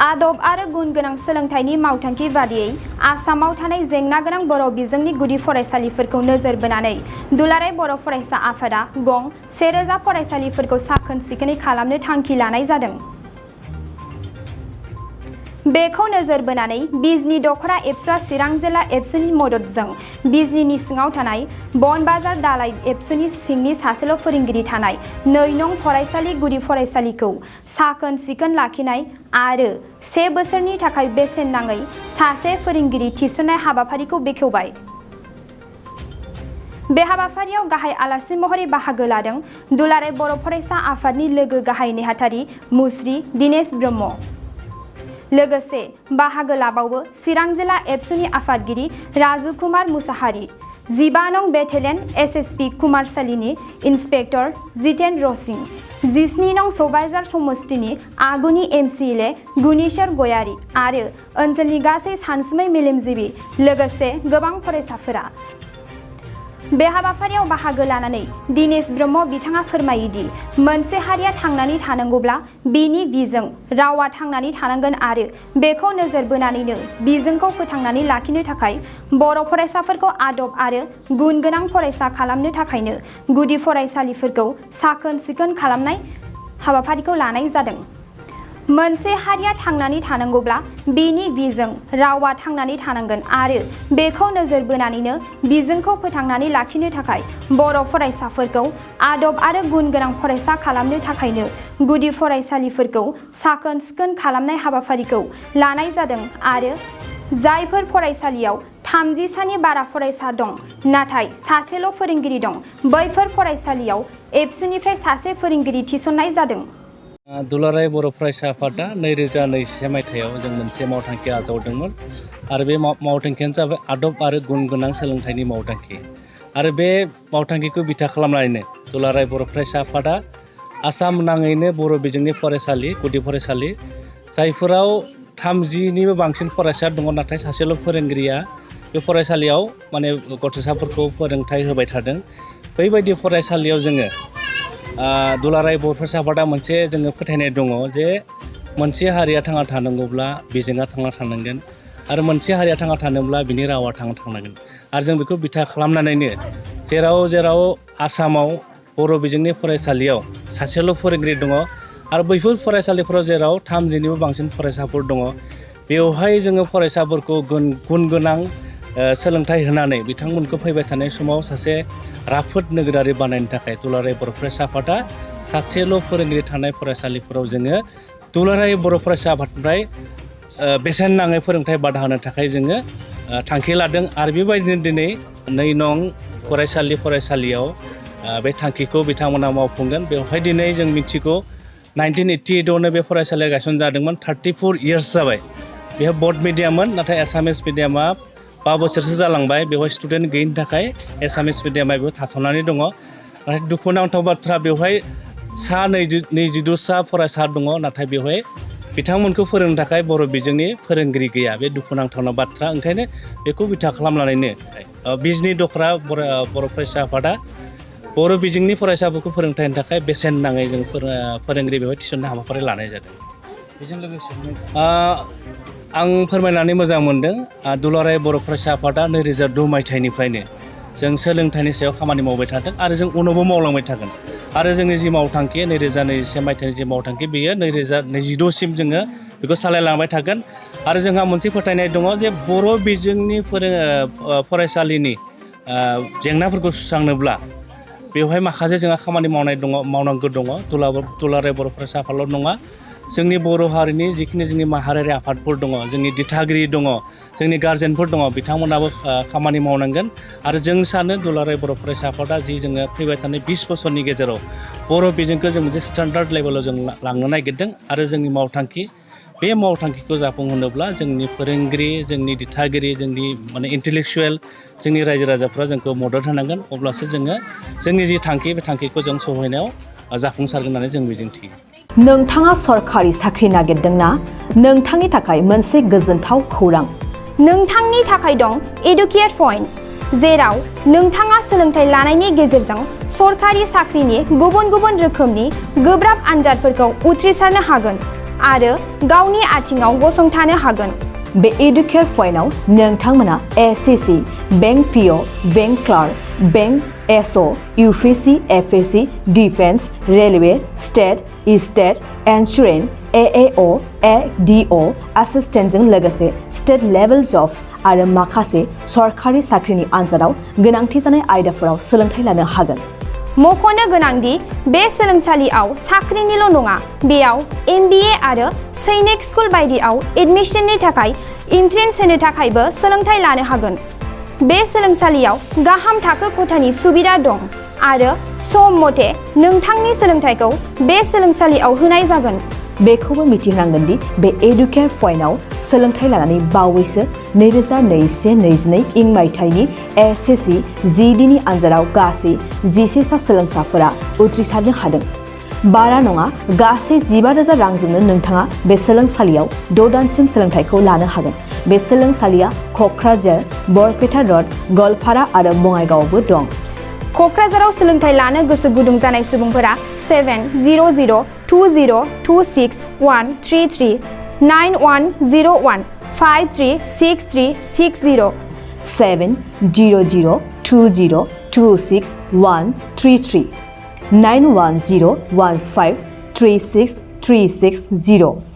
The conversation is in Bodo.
आदब आरो गुन गोनां सोलोंथाइनि मावथांखि बादियै आसामाव थानाय जेंना गोनां बर' बिजोंनि गुदि फरायसालिफोरखौ नोजोर बोनानै दुलाराय बर' फरायसा आफादा गं 1000 फरायसालिफोरखौ साखोन सिखोनै खालामनो थांखि लानाय जादों। बेखौ नोजोर बोनानै बिजनी दखरा एबसुआ चिरां जिल्ला एबसुनि मददजों बिजनीनि सिङाव थानाय बनबाजार दालाइ एबसुनि सिंनि सासेल' फोरोंगिरि थानाय 2 नं फरायसालि गुदि फरायसालिखौ साखोन सिखोन लाखिनाय आरो 1 बोसोरनि थाखाय बेसेन नाङै सासे फोरोंगिरि थिसननाय हाबाफारिखौ बेखेवबाय। बे हाबाफारियाव गाहाय आलासि महरै बाहागो लादों दुलाराय बर' फरायसा आफादनि लोगो गाहाय नेहाथारि मुस्रि दिनेश ब्रह्म। लोगोसे बाहागो लाबावो चिरां जिल्ला एबसुनि आफादगिरि राजु कुमार मुसाहारि, 15 नं बेटेलियन एसएसपि कुमारसालिनि इन्सपेक्टर जितेन रसिं, 17 नं सबाइजार समस्तिनि आगुनि एमसिएलए गुनेश्वर गयारी आरो ओनसोलनि गासै सानसुमै मेलेमजिबि लोगोसे गोबां फरायसाफोरा। बे हाबाफारियाव बाहागो लानानै दिनेश ब्रह्म बिथाङा फोरमायोदि मोनसे हारिया थांनानै थानांगौब्ला बिनि बिजों रावा थांनानै थानांगोन आरो बेखौ नोजोर बोनानैनो बिजोंखौ फोथांनानै लाखिनो थाखाय बर' फरायसाफोरखौ आदब आरो गुन गोनां फरायसा खालामनो थाखायनो गुदि फरायसालिफोरखौ साखोन सिखोन खालामनाय हाबाफारिखौ लानाय जादों। मोनसे हारिया थांनानै थानांगौब्ला बिनि बिजों रावा थांनानै थानांगोन आरो बेखौ नोजोर बोनानैनो बिजोंखौ फोथांनानै लाखिनो थाखाय बर' फरायसाफोरखौ आदब आरो गुन गोनां फरायसा खालामनो थाखायनो गुदि फरायसालिफोरखौ साखोन सिखोन खालामनाय हाबाफारिखौ लानाय जादों आरो जायफोर फरायसालियाव 30 नि बारा फरायसा दं नाथाय सासेल' फोरोंगिरि दं बैफोर फरायसालियाव एबसुनिफ्राय सासे फोरोंगिरि थिसननाय जादों। दुलाराय बर' फरायसा आफादा 2021 मायथाइयाव जों मोनसे मावथांखि आजावदोंमोन आरो बे मावथांखियानो जाबाय आदब आरो गुन गोनां सोलोंथाइनि मावथांखि आरो बे मावथांखिखौ बिथा खालामनानैनो दुलाराय बर' फरायसा आफादा आसाम नाङैनो बर' बिजोंनि फरायसालि गुदि फरायसालि जायफोराव 30निबो बांसिन फरायसा दङ नाथाय सासेल' फोरोंगिरिया बे फरायसालियाव माने गथ'साफोरखौ फोरोंथाइ होबाय थादों। बैबायदि फरायसालियाव जोङो दुलाराय बर' फरायसा आफादा मोनसे जोङो फोथायनाय दङ जे मोनसे हारिया थांना थानांगौब्ला बिजोङा थांना थानांगोन आरो मोनसे हारिया थांना थानोब्ला बिनि रावा थांना थानांगोन आरो जों बेखौ बिथा खालामनानैनो जेराव आसामाव बर' बिजोंनि फरायसालियाव सासेल' फोरोंगिरि दङ आरो बैफोर फरायसालिफोराव जेराव 30निबो बांसिन फरायसाफोर दङ बेवहाय जोङो फरायसाफोरखौ गुन गोनां सोलोंथाइ होनानै बिथांमोनखौ फैबाय थानाय समाव सासे राफोद नोगोरारि बानायनो थाखाय दुलाराय बर' फरायसा आफादा सासेल' फोरोंगिरि थानाय फरायसालिफोराव जोङो दुलाराय बर' फरायसा आफादनिफ्राय बेसेन नाङै फोरोंथाइ बादा होनो थाखाय जोङो थांखि लादों आरो बेबायदिनो दिनै 2 नं फरायसालियाव बे थांखिखौ बिथांमोना मावफुंगोन। बेवहाय दिनै जों मिथिगौ 1988आवनो बे फरायसालिया गायसनजादोंमोन। 34 इयार्स जाबाय। बेयाव बर्ड मिडियाममोन नाथाय एसामिस मिडियामा 5 बोसोरसो जालांबाय। बेवहाय स्टुडेन्ट गैयिनि थाखाय एसामिस मिडियामा बेयाव थाथ'नानै दङ। नाथाय दुखुनांथाव बाथ्रा बेवहाय 22 फरायसा दङ नाथाय बेवहाय बिथांमोनखौ फोरोंनो थाखाय बर' बिजोंनि फोरोंगिरि गैया। बे दुखुनांथावना बाथ्रा। ओंखायनो बेखौ बिथा खालामनानैनो बिजनी दखरा बर' फरायसा आफादा बर' बिजोंनि फरायसाफोरखौ फोरोंथायनि थाखाय बेसेन नाङै जों फोरोंगिरि बेवहाय थिसननाय हाबाफारि लानाय जादों। बेजों लोगोसे आं फोरमायनानै मोजां मोनदों दुलाराय बर' फरायसा आफादा 2002 मायथाइनिफ्रायनो जों सोलोंथाइनि सायाव खामानि मावबाय थादों आरो जों उनावबो मावलांबाय थागोन आरो जोंनि जि मावथांखि 2021 मायथाइनि जि मावथांखि बेयो 2026 जोङो बेखौ सालायलांबाय थागोन आरो जोंहा मोनसे फोथायनाय दङ जे बर' बिजोंनि फरायसालिनि जेंनाफोरखौ सुस्रांनोब्ला बेवहाय माखासे जोंहा खामानि मावनांगौ दङ। दुलाराय बर' फरायसा आफादल' नङा जोंनि बर' हारिनि जिखिनि जोंनि माहारियारि आफादफोर दङ जोंनि दिथागिरि दङ जोंनि गारजेनफोर दङ बिथांमोनाबो खामानि मावनांगोन आरो जों सानो दुलाराय बर' फरायसा आफादा जि जोङो फैबाय थानाय 20 बोसोरनि गेजेराव बर' बिजोंखौ जों मोनसे स्टेन्डार्ड लेभेलाव जों लांनो नागिरदों आरो जोंनि मावथांखि बे मावथांखिखौ जाफुंहोनोब्ला जोंनि फोरोंगिरि जोंनि दिथागिरि जोंनि माने इन्टेलेक्सुवेल जोंनि रायजो राजाफ्रा जोंखौ मदद होनांगोन अब्लासो जोङो जोंनि जि थांखि बे थांखिखौ जों सहैनायाव जाफुंसारगोन होननानै जों मिजिंथियो। नोंथाङा सरखारि साख्रि नागिरदोंना? नोंथांनि थाखाय मोनसे गोजोनथाव खौरां। नोंथांनि थाखाय दं एडुकेट पइन्ट, जेराव नोंथाङा सोलोंथाइ लानायनि गेजेरजों सरखारि साख्रिनि गुबुन गुबुन रोखोमनि गोब्राब आनजादफोरखौ उथ्रिसारनो हागोन। आरो गावनि आथिङाव गसंथानो हागोन। बे एडुकेयार पइन्टआव नोंथांमोना एसएससि, बैंक पिअ, bank Clark, bank एसअ, इउपिएससि, एफएससि, defence, railway, state insurance, एएअ, एडिअ एसिस्टेन्टजों लोगोसे स्टेट लेभेल जब आरो माखासे सरखारि साख्रिनि आनजादाव गोनांथि जानाय आयदाफोराव सोलोंथाइ लानो हागोन। मख'नो गोनांदि बे सोलोंसालियाव साख्रिनिल' नङा, बेयाव MBA आरो सैनिक स्कुल बायदियाव एडमिशननि थाखाय एन्ट्रेन्स होनो थाखायबो सोलोंथाइ लानो हागोन। बे सोलोंसालियाव गाहाम थाखो खथानि सुबिदा दं आरो सम मथे नोंथांनि सोलोंथाइखौ बे सोलोंसालियाव होनाय जागोन। बेखौबो मिथिनांगोन दि बे एडुकेयार पइन्टआव सोलोंथाइ लानानै बावैसो 2021-22 इं मायथाइनि एसएससि GDनि आनजादाव गासै 11 सा सोलोंसाफोरा उथ्रिसारनो हादों। बारा नङा, गासै 15,000 रांजोंनो नोंथाङा बे सोलोंसालियाव 6 दानसिम सोलोंथाइखौ लानो हागोन। बे सोलोंसालिया क'क्राझार, बरपेटा रड, गवालपारा आरो बङाइगावआवबो दं। क'क्राझाराव सोलोंथाइ लानो गोसो गुदुं जानाय सुबुंफोरा 70020261133 9101536360 70020261133 9101536360